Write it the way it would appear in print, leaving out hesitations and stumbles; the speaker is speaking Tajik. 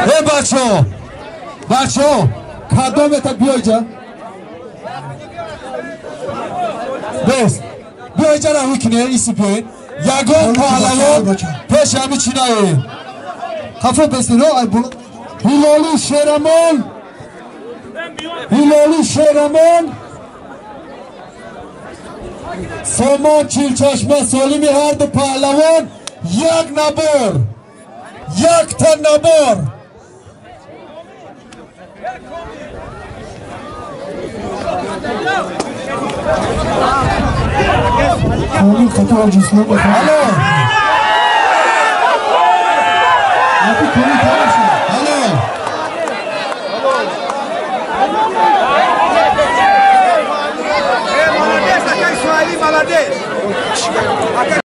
Э бачо, бачо, кадомета биёйҷа? Бес, биёйҷа раҳӣ кине, иси биёед. Ягон паҳлавон пеш ҳами чӣ наёед. Хафо бесино ай бул. Ҳилоли Шерамон, Ҳилоли Шерамон, Сомон Чилчашма Солими ҳарду паҳлавон як набор, якта набор. Комил қатъи ҳоҷи ислом. Алло. Апи комил тамом шуд. Алло. Молодец, акай Суайли, молодец.